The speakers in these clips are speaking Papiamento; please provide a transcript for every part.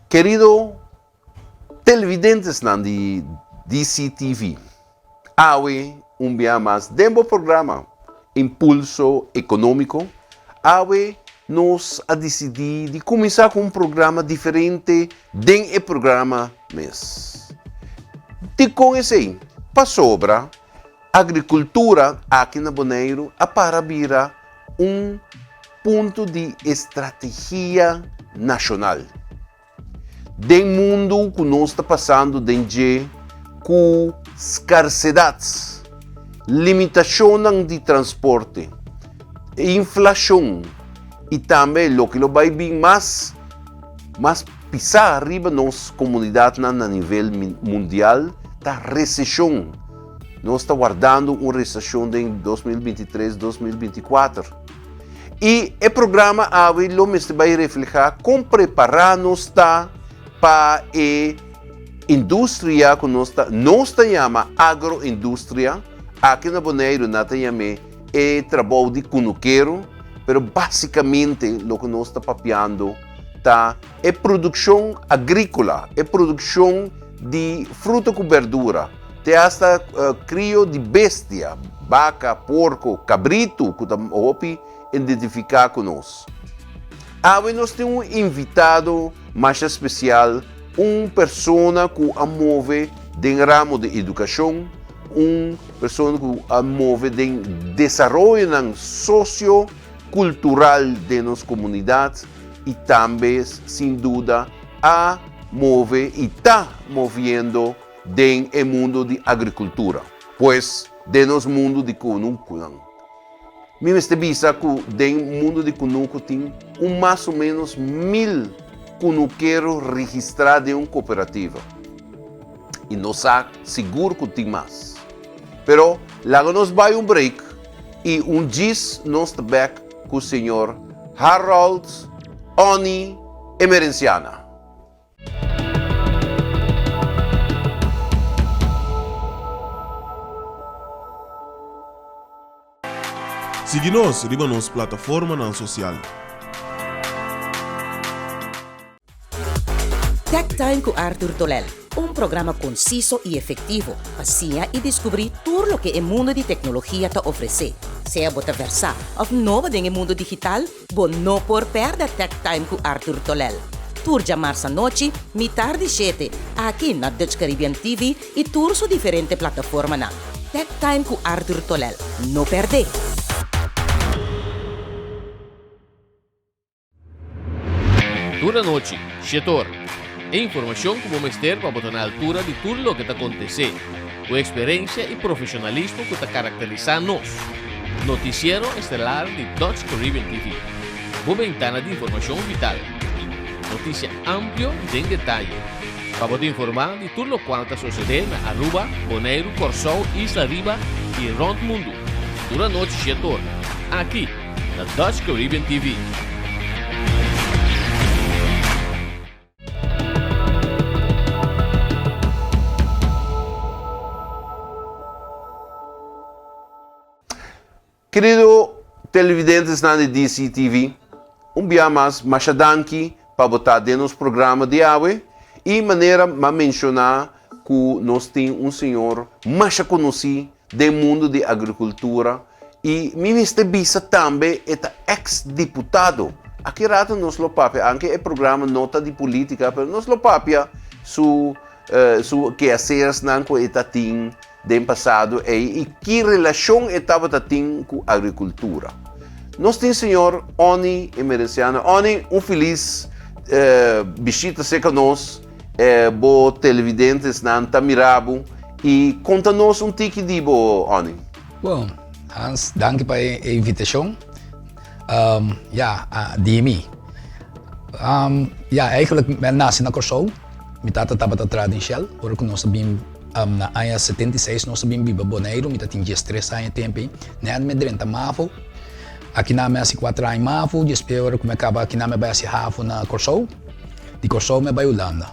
Kerido televidentesnan di DCTV, awe un bia mas den bo programa Impulso Ekonómiko, awe nos a disidí di kuminsá ku un programa diferente den e programa mes. Dikon esei? Pasobra agrikultura aki na Boneiru a para bira un punto di estrategia nashonal. Den mundu ku nos ta pasando den dje ku skarsedat, limitashonnan di transporte, inflashon i tambe loke lo bai bin mas mas pisá riba nos komunidatnan na nivel mundial ta reseshon. Nos ta wardando un reseshon den 2023, 2024. I e programa awe lo mester bai reflehá kon prepará nos ta pa e industria ku nos ta nos ta yama agroindustria. Aki na Boneiru nan ta yam'é e trabou di kunukero, pero básikamente loke nos ta papiando ta e produkshon agríkola, e produkshon di fruta ku bèrdura, te asta krio di bestia, baka, porko, kabritu ku ta hopi identifiká ku nos. Awe nos tin un invitado masha spesial, un persona ku a move den ramo di edukashon, un persona ku a move den desaroyonan sosio kultural den nos komunidat i tambe sin duda a move i ta moviendo den e mundu di agrikultura, pues den nos mundu di kunukunan. Mi mester bisa ku den mundu di kunuku tin un mas o ménos mil kunukero registrá den un kooperativa. I nos sa sigur ku tin mas. Pero laga nos bai un break i un djis nos ta bèk ku señor Harold Onnie Emerenciana. Sigui nos riba nos plataformanan sosial. Tech Time ku Arthur Tolel, un programa konsiso i efektivo pa siña i diskubrí tur loke e mundu di teknologia ta ofresé. Sea bo ta vèrsá òf nobo den e mundu digital, Bo no por pèrdè Tech Time ku Arthur Tolel. Tur djamars anochi, mitar di shete, aki na Dutch Caribbean TV i tur su diferente plataformanan. Tech Time ku Arthur Tolel. No pèrdè! Tur anochi, shetor. E informashon ku bo mester pa bo ta na altura di tur loke ta kontesé. Ku eksperensia i profeshonalismo ku ta karakterisá nos. Notisiero estelar di Dutch Caribbean TV. Bo bentana di informashon vital. Notisia amplio i den detaye. Pa bo ta informá di tur lokual ta sosedé na Aruba, Boneiru, Kòrsou, Isla Riba i rònt mundu. Tur anochi shetor. Aki na Dutch Caribbean TV. Kerido televidentesnan di DCTV, un bia mas masha danki pa bo ta den nos programa di awe i manera m'a menshoná ku nos tin un señor masha konosí den mundu di agrikultura i mi mester bisa tambe e ta eks diputado. Aki rato nos lo papia, anke e programa no ta di politika, pero nos lo papia su su keasersnan ku e ta tin den pasado ei i ki relashon e tabata tin ku agrikultura. Nos tin señor Onnie Emerenciano. Onnie, un felis bishita serka nos. Bo televidentesnan ta mira bo i konta nos un tiki di bo, Onnie. Bon, Hans, danki pa e invitashon. Ya, di mi. Ya, eigenlijk mi a nase na Kòrsou. Mi tata tabata traha den Shell. Ora ku nos a bin na aña 76 nos a bin biba Boneiru, mi ta tin diestres aña tempu ei. Nèt mi a drenta mavo. Akinan mi a hasi kuater aña mavo, despues ora ku mi a kaba akinan mi a bai hasi havo na Kòrsou. Di Kòrsou mi a bai Hulanda.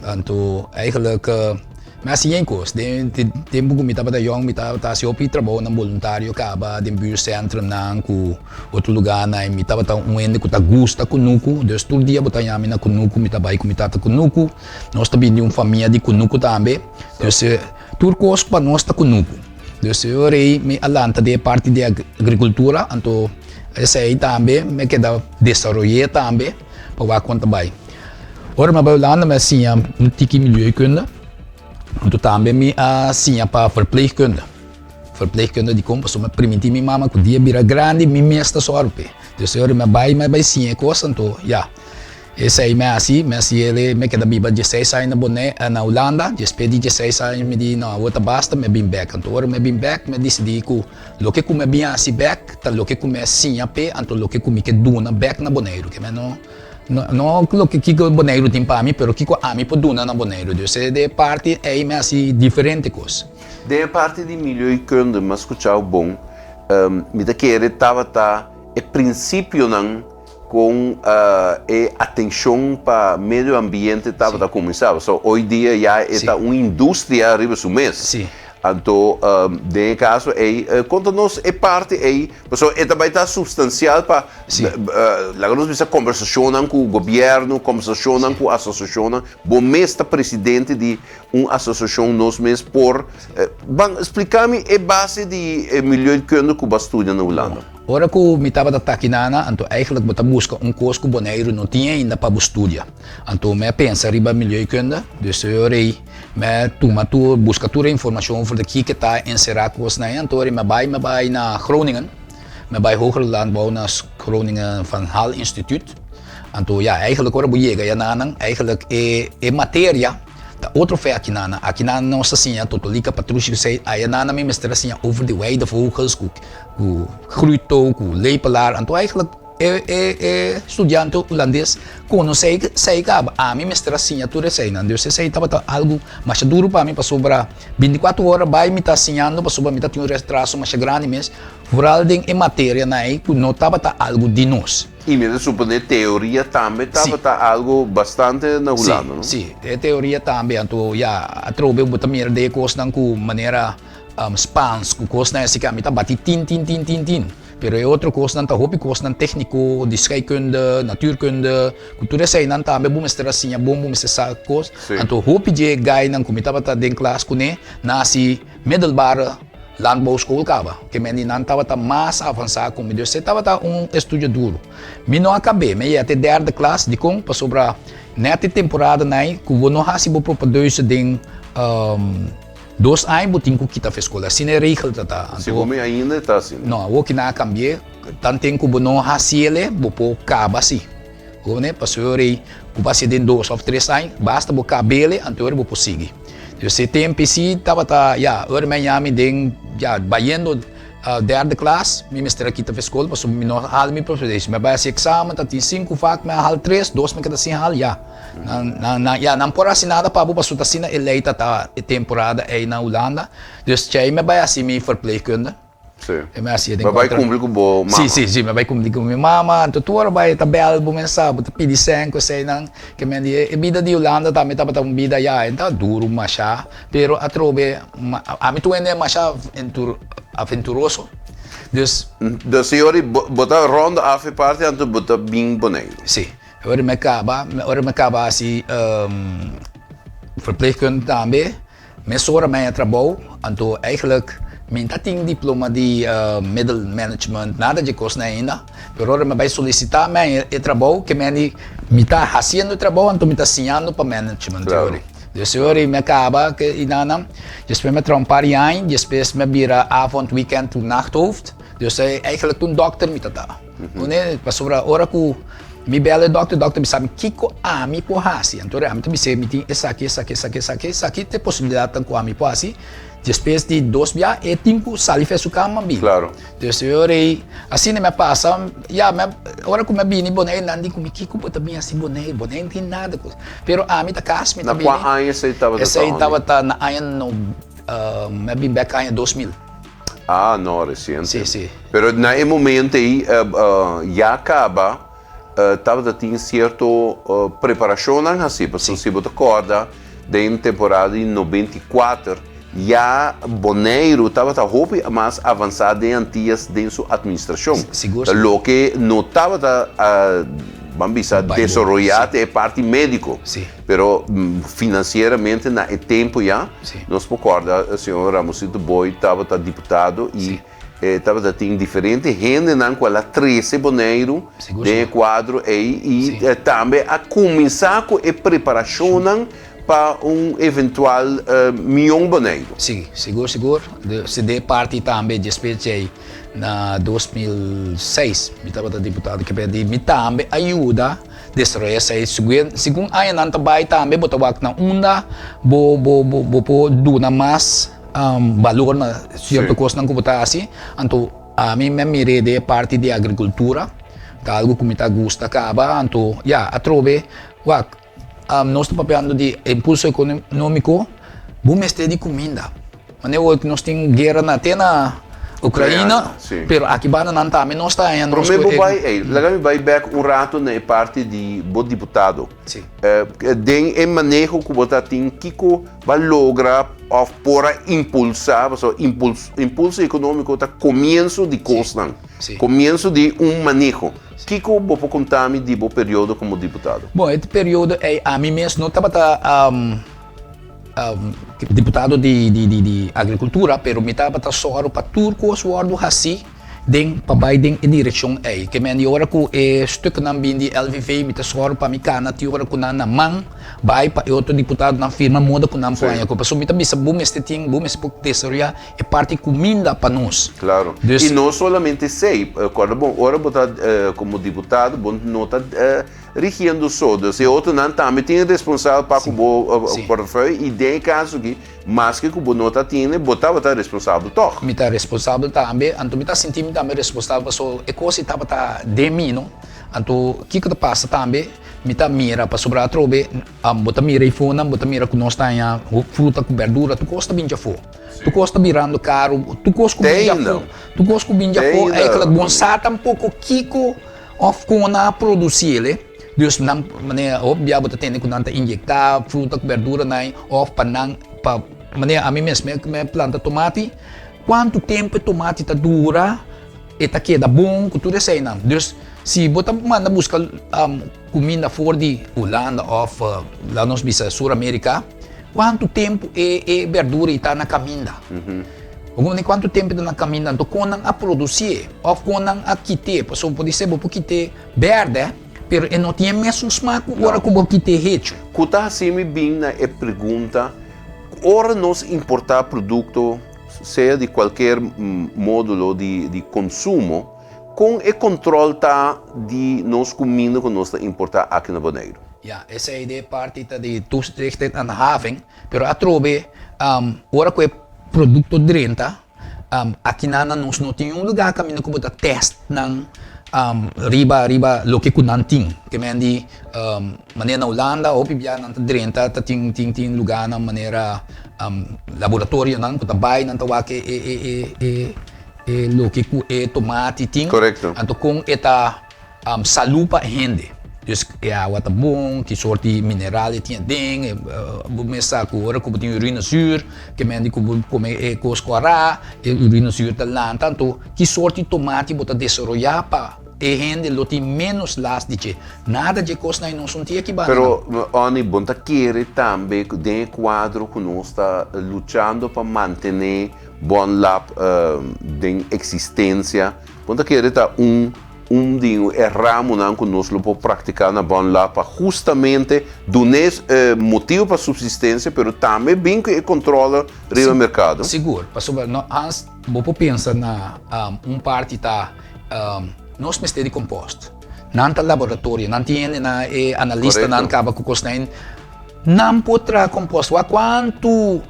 Anto eigenlijk. Mi a siña e kos. Den tempu ku mi tabata yòn mi tabata hasi hopi trabounan boluntario kaba den buurtcentrumnan ku otro lugánan i mi tabata un hende ku ta gusta kunuku. Dus tur dia bo ta haña mi na kunuku, mi ta bai ku mi tata kunuku. Nos ta bini di un famia di kunuku tambe. Dus tur kos pa nos ta kunuku. Dus e ora ei mi a lanta den e parti di agrikultura, anto esei tambe mi a keda desaroy'é tambe pa wak kon ta bai. Ora mi a bai Hulanda mi a siña un tiki milieukunde, anto tambe mi a siña pa verpleegkunde. Verpleegkunde dikon? Pasobra mi a primintí mi mama ku dia bira grandi mi mes ta sòru p'e. Dus e ora mi a bai mi a bai siña e kos anto ya. Esei mi a hasi, mi a hasi el, mi a keda biba dieseis aña na Bonaire, na Hulanda, despues di dieseis aña mi di no awor ta basta, mi a bin bèk. Anto ora mi a bin bèk mi a disidí ku loke ku mi a bin hasi bèk ta loke ku mi a siña p'e, anto loke ku mi ke duna bèk na Boneiru. Ke mi no. No, no loke kiko Boneiru tin pa mi, pero kiko ami por duna na Boneiru. Dus e de parti ei mi hasi diferente kos. Den e parti di milieukunde mi a skuchau bon, mi ta kere tabata e prinsipionan kon e atenshon pa medio ambiente tabata kuminsá. Pasobra hoy dia ya e ta un industria riba su mes. Anto den e kaso ei, konta nos e parti ei, pasobra e ta bai ta supstansial pa laga nos bisa kombersashonnan ku gobièrnu, kombersashonnan ku asosiashonnan. Bo mes ta presidente di un asosiashon Nos Mes Por. Ban splika mi e base di e milieukunde ku bo a studia na Hulanda. Ora ku mi tabata takinana, anto eigenlijk bo ta buska un kos ku Boneiru no tin ainda pa bo studia. Anto mi a pensa riba milieukunde, dus e ora ei Mi a tuma tur, buska tur e informashon over di kiko ta enserá kosnan ei. Anto mi a bai, mi a bai na Groningen, mi a bai Hogere Landbouw na Groningen Van Hal Instituut. Anto ya, eigenlijk ora bo yega ya nanan, eigenlijk e e materia ta otro fe aki nanan. Aki nan nos ta siña Totolika, Patrushi ku esei, aya nanan mi mester a siña over di weidevogels ku ku gruto, ku lepelaar. Anto eigenlijk. E e e studiante hulandes konosé esei kaba. Ami mester a siña tur eseinan. Dus esei tabata algu masha duru pa mi pasobra bintikuater ora bai mi ta siñando pasobra mi ta tin un retraso masha grandi mes, vooral den e materianan ei ku no tabata algu di nos. I mi ta suponé teoria tambe tabata algu bastante na Hulanda, no? Si, si. E teoria tambe. Anto ya, atrobe bo ta mira den e kosnan ku manera Spans ku kosnan esei ku ami ta bati tin tin tin tin tin. Pero e otro kosnan ta hopi kosnan tékniko, di scheikunde, natuurkunde, ku tur eseinan tambe bo mester a siña bon, bo mester sa kos. Anto hopi dje gainan ku mi tabata den klas kuné nan hasi middelbare landbouwschool kaba, ke men di nan tabata mas avansá ku mi. Dus e tabata un estudio duru. Mi no a kab'é, mi a yega te derde klas, dikon? Pasobra nèt e temporadanan ei ku bo no hasi bo propedeuse den Dos aña bo tin ku kita fe skol, asina e regel ta ta. Si bo mi ainda e ta asina? No, awor ki nan a kambi'é, tanten ku bo no hasi el'e, bo por kaba si. Bo ne, pasobra ora ei ku bo hasié den dos òf tres aña, basta bo kab'é el'e, anto ora bo por sigui. Dus e tempu si tabata, ya, ora mi a yami den, ya, bayendo derde klas, mi mester a kita fe skol pasobra mi no hal mi propedeuse. Mi a bai hasi eksamen, ta tin sinku vak, mi a hal tres, dos mi keda sin hal, ya. Nan, nan, nan, ya, nan por hasi nada pa bo pasobra ta asina e lei ta ta e temporada ei na Hulanda. Dus djei mi a bai hasi mi verpleegkunde. Sí. E mi a hasi den Bo a bai kontra- kumpli ku bo mama? Sí, sí, sí, mi a bai kumpli ku mi mama. Anto tur ora bai ta bèl bo mensá, bo ta pidi sèn ku eseinan. Ke men di e bida di Hulanda tambe tabata un bida, ya, e ta duru mashá, pero atrobe ma, ami tur hende masha aventur, aventuroso. Dus. Dus e ora bo, bo ta rònt af e parti anto bo ta bin Boneiru? Sí. Ora mi a kaba, ora mi a kaba hasi verpleegkunde tambe, mesora mi a haña trabou, anto eigenlijk mi ta tin diploma di middle management, nada dje kosnan ainda, pero ora mi a bai solisitá mi a haña e trabou ke mi di mi ta hasiendo e trabou anto mi ta siñando pa management Claro. Dus ora mi a kaba ke i nana, despues mi a traha un par di aña, despues mi a bira avond, weekend, nachthoofd, dus eigenlijk un dokter mi ta ta. Pone pasobra ora ku mi bel e dòkter, dòkter bisa mi kiko ami por hasi. Anto ami ta bis'é mi tin esaki, esaki, esaki, esaki, esaki ta e posibilidatnan ku ami por hasi. Despues di dos bia e tin ku sali for su kama bini. Klaro. Dus e ora ei asina mi a pasa, ya mi a ora ku mi a bini Bonaire nan di ku mi kiko bo ta bini hasi Bonaire, Bonaire no tin nada kos. Pero ami ta kas mi ta Na bini. kua aña esei tabata ta Esei Onnie? tabata na aña no mi a bini bèk aña 2000. Ah, no, reciente. Sí, sí. Pero na e momento ei ya caba tabata tin cierto preparacionnan haci, pasobra si bo ta corda Den temporada di 94 ya Boneiru tabata hopi mas avansá den Antias den su atministrashon. Sigur, sigur. Loke no tabata, ban bisa, Bai bon, desaroyá si. te e parti médiko. Si. Pero finansieramente na e tempu ya, Si. nos por kòrda señor Ramosito Boy tabata diputado i Si. e tabata tin diferente hendenan ku a la trese Boneiru Sigur, den e sigur. kuadro ei i Si. tambe a kuminsá ku e preparashonnan pa un eventual mion Boneiru. Sí, sigur sigur. Si de parti tambe despues djei na 2006 mi tabata diputado ke p'e mi tambe a yuda desaroya esei. Segun añanan ta bai tambe bo ta wak na unda bo bo bo por duna mas balor na sierto kosnan ku bo ta hasi. Anto ami mi a mir'é den e parti di agrikultura, ta algu ku mi ta gusta kaba. Anto ya atrobe wak. Nos ta papiando di impulso economico, bo mester di cuminda. Manera hoy nos tin guera na te na Ucraina, pero aki banda nan tambe nos ta haña nos. Prome bo bai ey, laga mi bai bek un rato na e parti di bo diputado. Den e maneho cu bo ta tin, kico bo a logra of por a impulsa, pasobra impulso economico ta comienso di cosnan, comienso di un maneho. Kiko bo por konta mi di bo periodo komo diputado? Bon, e periodo ei ami mes no tabata diputado di agrikultura, pero mi tabata sòru pa tur kos wòrdu hasí den pa bai den e direkshon ei. Ke men di ora ku e stuknan bin di LVV mi ta sòru pa mi kana tin ora ku nan na man bai pa e otro diputadonan firma moda ku nan por haña ku. Pasobra mi ta bisa bo mester tin, bo mester por desaroyá E parti cuminda pa nos. Claro. Dus. Y no solamente esey, corda bon, ora bo ta como diputado, bo no ta rigiendo so, dus e otronan tambe tin responsabel pa cu bo portefeuille y den e caso aki, maske cu bo no ta tene, bo tabata responsabel toch. Mi ta responsabel tambe, anto mi ta sinti mi tambe responsabel pasobra e cos ei tabata den mi, no. Anto kico ta pasa tambe, mi ta mira pasobra atrobe bo ta mira e fonan, bo ta mira cu nos ta haña fruta cu berdura, tur cos ta bin djafo. Tur kos ta birando karu, tur kos ku bin djafó, tur kos ku bin djafó, eigenlijk bon sa tampoko kiko òf kon nan a produsí el. Dus nan manera hopi bia bo ta tende ku nan ta inyektá fruta ku berdura nan òf pa nan pa manera ami mes mi a planta tomati, kuantu tempu e tomati ta dura e ta keda bon ku tur eseinan. Dus si bo ta manda buska kuminda for di Hulanda òf laat nos bisa Sur Amerika. Kuantu tempu e e berdura i ta na kaminda? Bo kono kuantu tempu e ta na kaminda? Anto kon nan a produsié òf kon nan a kit'é? Pasobra por disé bo por kit'é bèrdè, pero e no tin e mesun smak ku ora ku bo kit'é hechu. Ku ta hasi mi bin na e pregunta, ora nos importá produkto, sea di kualker módulo di konsumo, kon e kontròl ta di nos kuminda ku nos ta importá aki na Boneiru? Ya, esei de parti ta di toezicht aan de haven, pero atrobe ora ku e produkto drenta, akinan nos no tin un lugá kaminda ku bo ta tèst nan riba riba loke ku nan tin. Ke men di manera na Hulanda hopi bia nan ta drenta ta tin tin tin lugánan manera laboratorionan ku ta bai nan ta wak e e e e loke ku e tomati tin. Korekto. Anto kon e ta. Salú pa hende. Dus e awa ta bon, ki sort di mineral e tin aden, bo mes sa ku ora ku bo tin urina zuur, ke men di ku bo kome e kos kòrá, e urina zuur ta lanta, anto ki sort di tomati bo ta desaroyá pa e hende lo tin ménos las di dje. Nada dje kosnan ei nos no tin aki banda Pero, Onnie, bo ta kere tambe ku den e kuadro ku nos ta luchando pa mantené Bonlab den eksistensia, bo ta kere ta un Un di e ramonan ku nos lo por praktiká na Bonla pa hustamente dun'é e motibu pa supsistensia pero tambe bin ku e kontrole riba e merkado. Sigur, pasobra no Hans bo por pensa na un parti ta nos mester di kompost. Nan ta laboratorio, nan tin hende na e analistanan kaba ku kosnan. Nan por traha kompost. Wak kuantu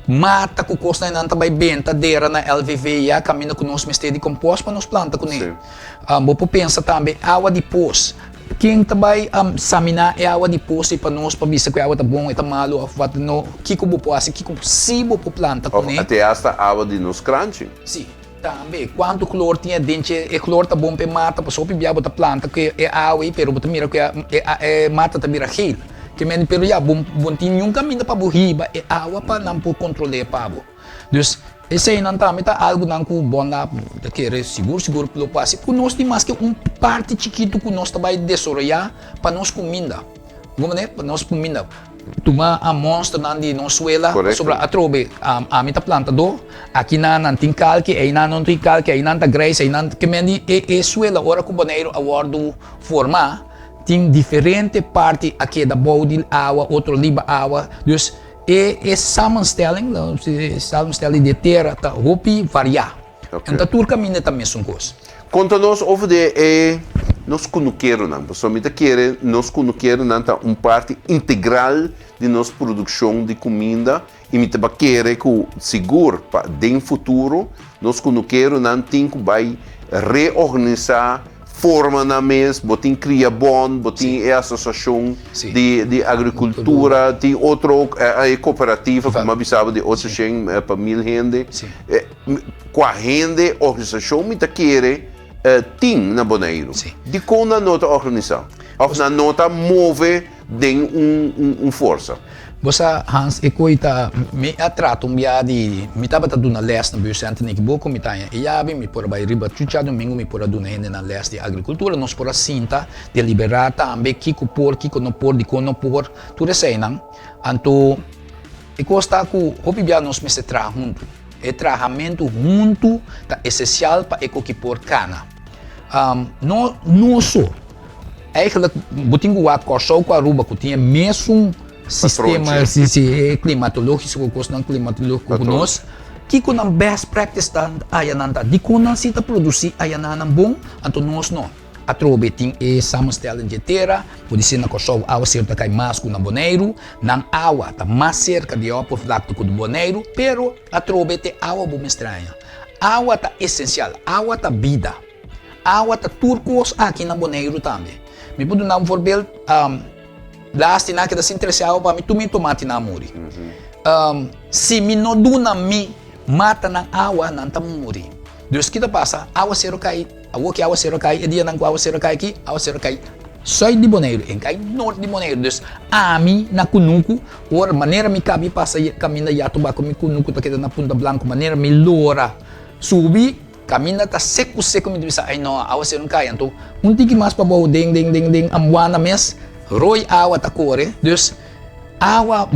mata ku kosnan nan ta bai benta dera na LVV ya kaminda ku nos mester di kompost pa nos planta kuné. Bo por pensa tambe awa di pos. Ken ta bai saminá e awa di pos ei pa nos pa bisa ku e awa ta bon, e ta malu òf wat no? Kiko bo por hasi? Kiko si bo por planta kuné? Òf te asta awa di nos kranchi. Sí. Tambe, kuantu klor tin aden dje? E klor ta bon pa e mata, pasobra hopi bia bo ta planta ku e awa ei, pero bo ta mira ku e mata ta bira geel. Ke men pero ya bo bo tin niun kaminda pa bo hiba e awa pa nan por kontrol'é pa bo. Dus eseinan tambe ta algunan ku Bonlab ta kere sigur sigur lo por hasi ku nos tin maske un parti chikitu ku nos ta bai desaroyá pa nos kuminda. Bo manera? Pa nos kuminda. Tuma a monsternan di nos suela pasobra atrobe ami ta plantadó, akinan nan tin kalki, einan no tin kalki, einan ta grijs, einan ke men di e e suela ora ku Boneiru a wòrdu formá tin diferente parti a keda bou di awa, otro riba awa, dus e e samenstelling, samenstelling di e tera ta hopi variá. Ok. En ta tur kaminda ta mesun kos. Konta nos over di e nos kunukeronan, pasobra mi ta kere nos kunukeronan ta un parti integral di nos produkshon di kuminda i mi ta kere ku sigur pa den futuro nos kunukeronan tin ku bai reorganisá forma nan mes, bo tin Kria Bon, bo tin e asosiashon di di agrikultura, tin otro e kooperativa ku mi a bisa bo di 800 pa 1000 hende. Kua hende, organisashon mi ta kere tin na Boneiru? Dikon nan no ta organisá? Òf nan no ta move den un forsa? Bo sa Hans, e koi ta, mi a trata un bia di, mi tabata duna lès na Buurtcentrum Nikiboko, mi ta haña e yabi, mi por a bai riba Chucha Domingo, mi por a duna hendenan lès di agrikultura, nos por a sinta, deliberá tambe kiko por, kiko no por, dikon no por, tur eseinan. Anto e kos ta ku hopi bia nos mester traha huntu. E trahamentu huntu ta esensial pa e koki por kana. No nos so. Eigenlijk bo tin ku wak Kòrsou ku Aruba ku tin e mesun sistema si si e klimatológiko kosnan klimatológiko ku nos. Kiko nan best practice ta aya nan ta? Dikon nan si ta produsí aya nan nan bon anto nos no? Atrobe tin e samenstelling dje tera, podisé na Kòrsou awa ser ta kai mas ku na Boneiru, nan awa ta mas serka di e oppervlakte ku di Boneiru, pero atrobe te awa bo mester haña. Awa ta esensial, awa ta bida, awa ta tur kos aki na Boneiru tambe. Mi por duna un voorbeeld, Lasti nan keda sin trese awa pa mi, tur mi tomatinan a muri. Si mi no duna mi matanan awa, nan ta muri. Dus ki ta pasa? Awaseru kai, awor ki awaseru a kai, e dianan ku awaseru a kai aki, awaseru a kai sùit di Boneiru, e kai nort di Boneiru. Dus ami na kunuku, ora manera mi kabi pasa kaminda Yatobako mi kunuku ta keda na Punta Blanco, manera mi lora subi, kaminda ta seku seku, mi ta bisa, ai no, awaseru no kai. Anto un tiki mas pabou den den den den Ambuana mes, roi awa ta kore. Dus. Awa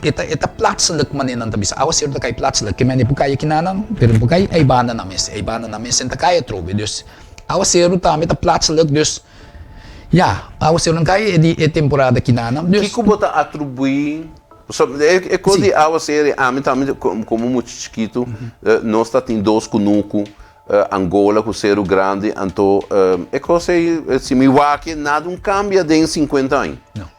e ta e ta plaatselijk manera nan ta bisa awa seru ta kai plaatselijk ke mende por kai akinanan pero por kai eibanda nan mes eibanda nan mes ta kai atrobe dus awa seru tambe ta plaatselijk dus ya awa seru nan kai e di e temporada akinanan dus. Kiko bo ta atribuí pasobra e e kos di awa seru ami tambe komo mucha chikitu nos ta tin dos kunuku Angola ku seru grandi anto e kos ei si mi wak nada un kambia den sinkuenta aña.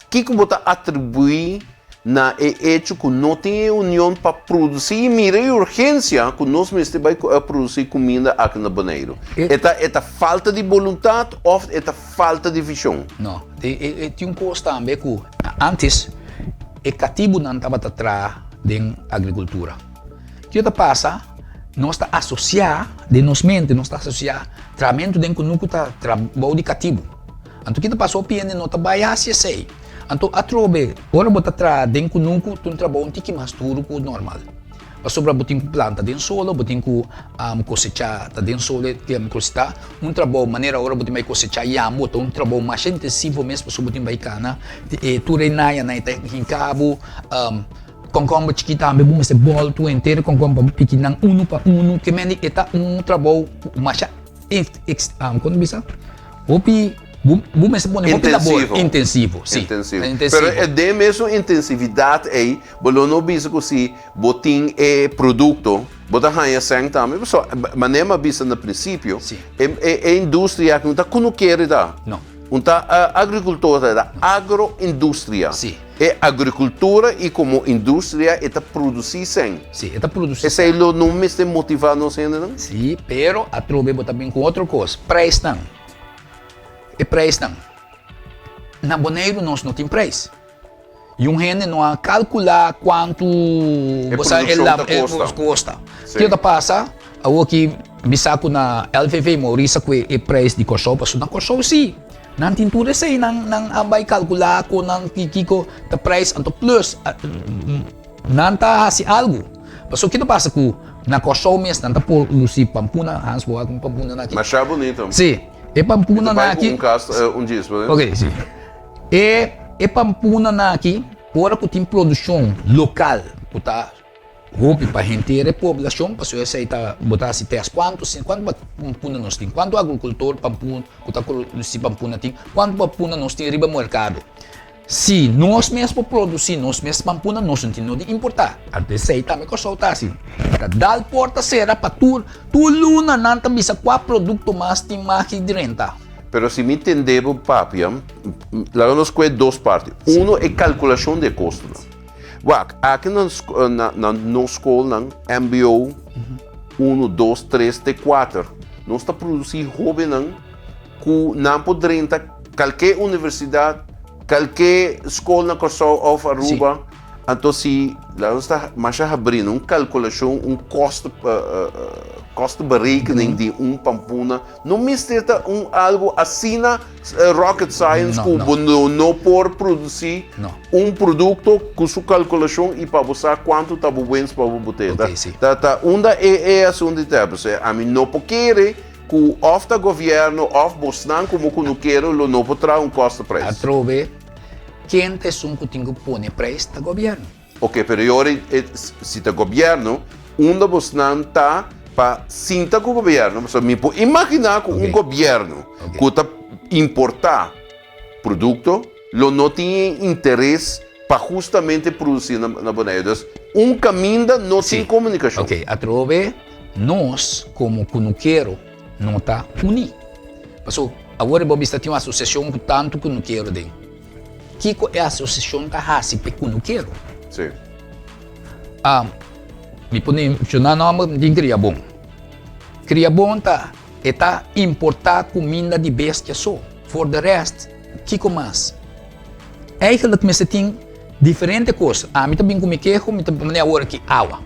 Kiko bo ta atribuí na e echo ku no tin e union pa produsí i mira e urgensia ku nos mester bai produsí kuminda aki na Boneiru? E ta e ta falta di boluntat òf e ta falta di vishon? No, e tin un kos tambe ku ántes e katibunan tabata traha den agrikultura. Kiko ta pasa? Nos ta asosiá den nos mente, nos ta asosiá trahamentu den kunuku ta trabou di katibu. Anto kita pasa hopi hende no ta bai hasi esei. Anto atrobe ora bo ta traha den kunuku ta un trabou un tiki mas duru ku normal. Pasobra bo tin ku planta den solo, bo tin ku kosechá ta den solo e kos ta un trabou manera ora bo tin bai kosechá yambo ta un trabou masha intensivo mes pasobra bo tin bai kana e tur e nayanan e ta hinka bo kònkòmber chikí tambe bo mester bòltu henter e kònkòmber pa bo piki nan unu pa unu ke mende e ta un trabou masha Kon bisa? Hopi bo mester pone hopi labor intensivo. Si. Intensivo. Pero e den mesun intensividat ei bo lo no bisa ku si bo tin e produkto bo ta haña sèn tambe pasobra manera mi a bisa na prinsipio e industria aki no ta kunukero ta. No. Un ta agrikultor ta, ta agroindustria. Si. E agrikultura i komo industria e ta produsí sèn. Si, e ta produsí sèn. Esei lo no mester motivá nos hendenan? Si, pero atrobe bo ta bin ku otro kos, preisnan. E preisnan. Na Boneiru nos no tin preis. I un hende no a kalkulá kuantu E produkshon ta kosta. kosta. Kiko ta pasa? Awor ki mi sa ku na LVV Maurice a kue e preis di Kòrsou, pasobra na Kòrsou si. Nan tin tur esei nan nan a bai kalkulá ku nan kiko ta prijs anto plus nan ta hasi algu. Pasobra kiko ta pasa ku na Kòrsou mes nan ta produsí pampuna, Hans bo wak un pampuna nan aki. Masha bunito. Sí, e pampuna nan aki. Mi ta bai ku un kas un djis bo. Ok, sí. E e pampuna nan aki ora ku tin produkshon lokal ku ta Hopi pa henter e poblashon pasobra esei ta bo ta hasi tèst kuantu si kuantu pampuna nos tin kuantu agrikultor pampuna ku ta produsí pampuna tin kuantu pampuna nos tin riba merkado si nos mes por produsí nos mes pampuna nos no tin no di importá anto esei tambe Kòrsou ta hasi ta dal porta sera pa tur tur luna nan ta bisa kua produkto mas tin maki drenta. Pero si mi tende bo papia laga nos kue dos parti uno e kalkulashon di e kostonan. Wak, aki na na nos skolnan, mbo unu, dos, tres te kuater, nos ta produsí hóbennan ku nan por drenta kalke universidat, kalke skol na Kòrsou òf Aruba. Anto si laga nos ta masha habrí un kalkulashon, un kost kostenberekening di un pampuna No mester ta un algo asina rocket science ku bo no por produsí un produkto ku su kalkulashon i pa bo sa kuantu ta bo wens pa bo bot'é. Ta ta unda e e asuntu di ta. Pasobra ami no por kere ku òf ta gobièrnu òf bosnan komo kunukero lo no por traha un kòsteprijs. Atrobe, ken ta esun ku tin ku pone prijs? Ta gobièrnu. Ok, pero e ora e si ta gobierno, unda bosnan ta pa sinta ku gobierno? Pasobra mi por imaginá ku un gobierno ku ta importá produkto lo no tin e interes pa hustamente produsí na Boneiru. Dus un kaminda no tin komunikashon. Ok, atrobe nos komo kunukero no ta uní. Pasobra awor e bo bisa tin un asosiashon ku tantu kunukero den. Kiko e asosiashon ta hasi p'e kunukero? Sí. Ah, mi por menshoná nòmber di Kriabon. Kriabon ta e ta importá kuminda di bestia so. For de rèst, kiko mas? Eigenlijk mester tin diferente kos. Ami ta bin ku mi keho, mi ta manera awor aki awa.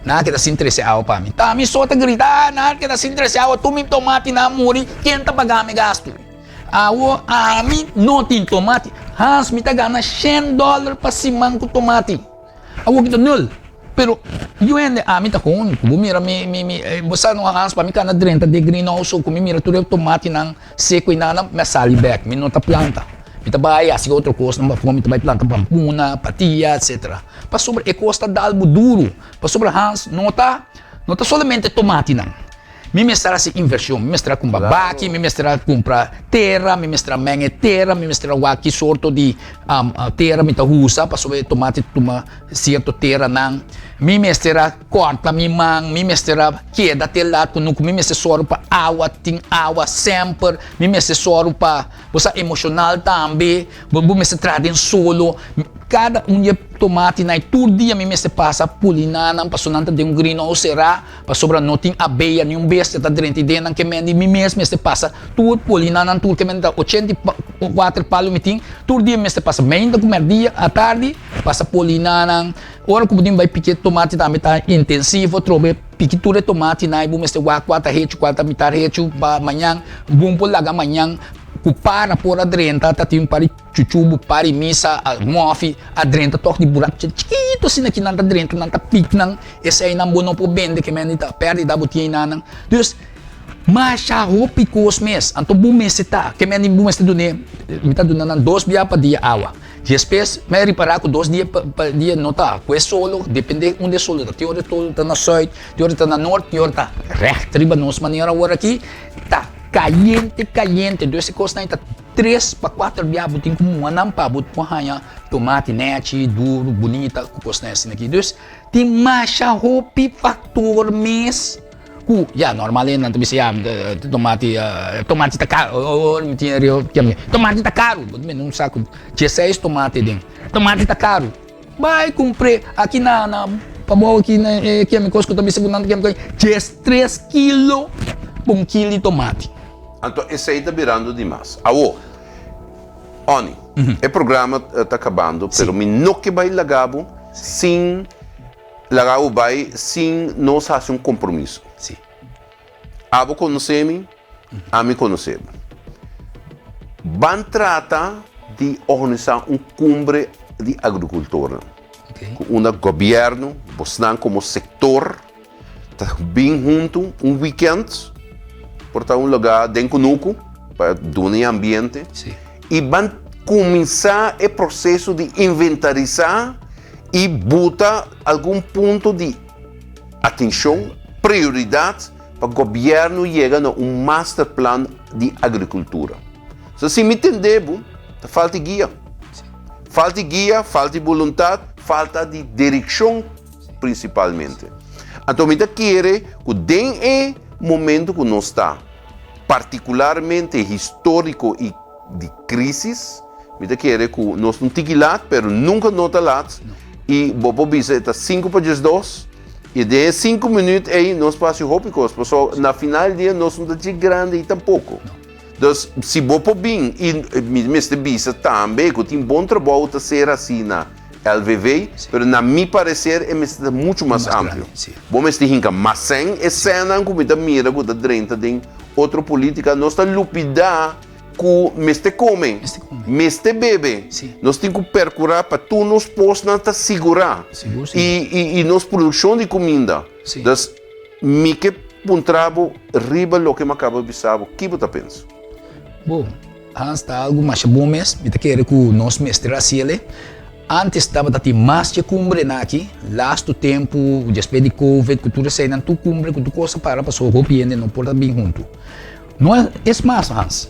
Nan a keda sin trese awa pa mi. Ta mi so ta grita, nan a keda sin trese awa, tur mi tomatinan a muri, ken ta paga mi gastu? Awo ami no tin tomati. Hans mi ta gana shen dollar pa siman ku tomati. Awo ki ta nul. Pero yu hende ami ta kon ku bo mira mi mi mi bo sa no Hans pa mi kana drenta den greenhouse so ku mi mira tur e tomatinan seku i nana mi a sali bek mi no ta planta. Mi ta bai hasi otro kosnan pafó mi ta bai planta pampuna, patia etcetera. Pasobra e kos ta dal bo duru. Pasobra Hans no ta no ta solamente tomatinan. Mi mester hasi inversion, mi mester a kumpra baki, mi mester a kumpra tera, mi mester a meng e tera, mi mester a wak ki sorto di tera mi ta usa pasobra e tomati ta tuma sierto teranan. Mi mester a kòrta mi man, mi mester a keda te lat kunuku, mi mester sòru pa awa tin awa semper, mi mester sòru pa bo sa emoshonal tambe, bo mester traha den solo. Kada un di e tomatinan tur dia mi mester pasa puli nan pasobra nan ta den un greenhouse será. Pasobra no tin abeya ni un bestia ta drenta i den nan ke men di mi mes mester pasa tur polina nan tur ke men ta 84 palu mi tin tur dia mi mester pasa meinta ku merdia atardi pasa polina nan ora ku bo tin bai piki tomati tambe ta intensivo trobe piki tur e tomati nan i bo mester wak kua ta hechu kua ta mitar hechu pa mañan bon por laga mañan ku para por a drenta ta tin un par di Chuchubu pari misa a mofi a drenta tok di burak chikitu asina ki nan ta drenta nan ta pik nan eseinan bo no por bende ke men di ta perdida bo tin einanan dus masha hopi kos mes anto bo mester ta ke men di bo mester dun'e mi ta duna nan dos bia pa dia awa despues mi a ripara ku dos dia pa dia no ta ku e solo depende unda e solo ta tin ora e solo ta na sùit tin ora ta na nort tin ora ta règt riba nos manera awor aki ta kayente kayente dus e kosnan ta. Tres pa kuater bia bo tin ku muha nan pa bo por haña tomati nechi, duru, bunita ku kosnan asina aki. Dus tin masha hopi faktor mes ku ya normal nan ta bisa ya tomati tomati ta karu ora mi tin rio tomati ta karu bo ta bende un saku dieseis tomati aden tomati ta karu bai kumpr'e aki na na pabou aki na e kemikos ku ta bisa ku nan ta kemikos diestres kilo pa un kilo di tomati. Anto esei ta birando dimas. Awo, Onnie, e programa ta kabando, pero mi no ke bai laga bo sin laga bo bai sin nos hasi un kompromiso. Abo konosé mi, ami konosé bo. Ban trata di organisá un kumbre di agrikultornan ku unda gobièrnu, bosnan komo sektor ta bin huntu un wikènt, por ta un lugá den kunuku pa duna e ambiente i ban kuminsá e proseso di inventarisá i buta algun punto di atenshon, prioridat pa gobièrnu yega na un masterplan di agrikultura. So si mi tende bo, ta falta guia. Falta guia, falta boluntat, falta di direkshon prinsipalmente. Anto mi ta kere ku den e momento ku nos ta, partikularmente históriko i di krísis, mi ta kere ku nos ta un tiki lat, pero nunka no ta lat, i bo por bisa e ta sinku pa diesdos, I den e sinku minuut ei nos por hasi hopi kos, pasobra na final di dia nos no ta dje grandi ei tampoko. Dus si bo por bin i mi mester bisa tambe ku tin bon trabou ta ser hasi na LVV, pero na mi pareser e mester ta muchu mas amplio. Bo mester hinka mas sèn, e sènnan ku mi ta mira ku ta drenta den otro politika, nos ta lupidá Ku mester kome, mester bebe. Nos tin ku perkurá pa tur nos posnan ta sigurá i nos produkshon di kuminda. Dus mi ke puntra bo riba loke mi a kaba bisa bo, ki bo ta pensa? Bo, Hans, ta algu masha bon mes. Mi ta kere ku nos mester hasi el'e. Antes tabata tin mas dje kumbrenan aki, lastu tempu, despues di covid ku tur eseinan, tur kumbre ku tur kos a para pasobra hopi hende no por ta bin huntu. No es mas Hans,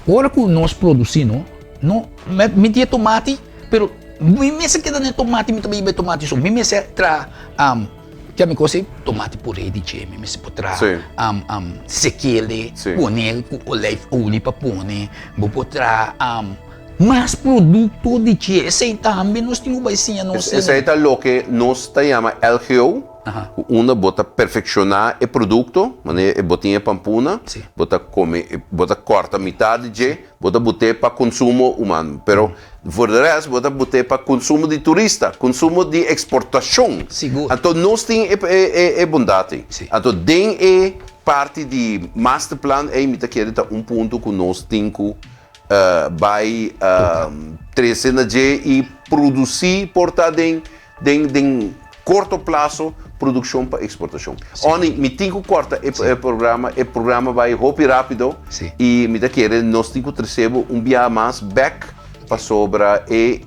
ora ku nos produsí no, no mi tin e tomati, pero mi mester keda na e tomati, mi ta biba e tomati so, mi mester traha kia mi kosa ei, tomati puré di dje, mi mester por traha sekele, pone ku olijfolie pa pone, bo por traha mas produkto di dje, esei tambe nos tin ku bai siña nos. Esei ta loke nos ta yama LGO. Ku unda bo ta perfekshoná e produkto, manera e bo tin e pampuna, bo ta kome, bo ta kòrta mitar di dje, bo ta but'é pa konsumo humano. Pero for de rèst bo ta but'é pa konsumo di turista, konsumo di eksportashon. Anto nos tin e bondat ei. Anto den e parti di masterplan ei mi ta kere ta un punto ku nos tin ku bai trese na dje i produsí por ta den Den den korto plaso produkshon pa eksportashon. Oni, mi tin ku kòrta e e programa, e programa bai hopi rápido i mi ta kere nos tin ku trese bo un bia mas bèk pasobra e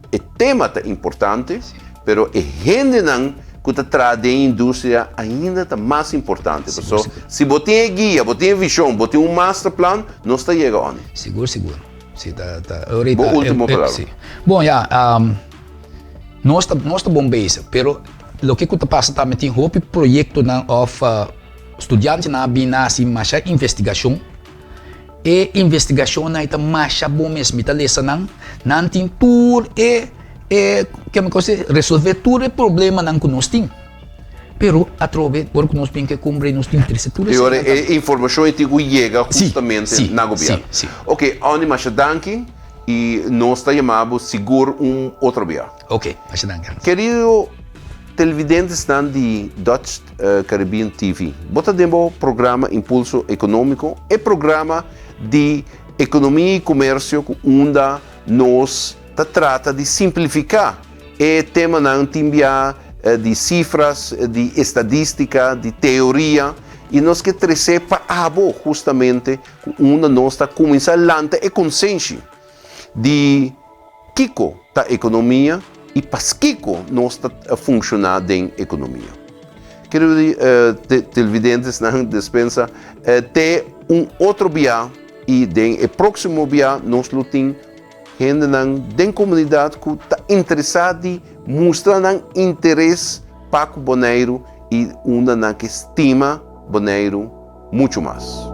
e tema ta importante, pero e hendenan ku ta traha den industria ainda ta mas importante. Paso si bo tin e guia, bo tin e vishon, bo tin un masterplan, nos ta yega, Oni. Sigur, sigur. Si ta ta Bo último palabra. Bon, ya. Nos ta nos ta bon bezig, pero loke ku ta pasa tambe tin hopi proyektonan òf studiantenan a bin hasi masha investigashon. E investigashonnan ei ta masha bon mes, mi ta lesa nan, nan tin tur e e keme ku se resolve tur e problemanan ku nos tin. Pero atrobe ora ku nos bin ke kumbre nos tin trese tur E ora e informashon ei tin ku yega hustamente na gobièrnu. Oke, Onnie masha danki. I nos ta yama bo sigur un otro bia. Ok, masha danki Hans. Kerido televidentesnan di Dutch Caribbean TV, bo ta den bo programa Impulso Economico, e programa di economia y comercio cu unda nos ta trata di simplifica e temanan tin bia di cifras, di estadistica, di teoria y nos ke trece pa abo justamente Ku unda nos ta kuminsá lanta e konsenshi di kiko ta ekonomia i paskiko nos ta funshoná den ekonomia. Kerido di televidentesnan, despensa te un otro bia i den e próksimo bia nos lo tin hendenan den komunidat ku ta interesá di mustra nan interes pa ku Boneiru i unda nan ke stima Boneiru muchu mas.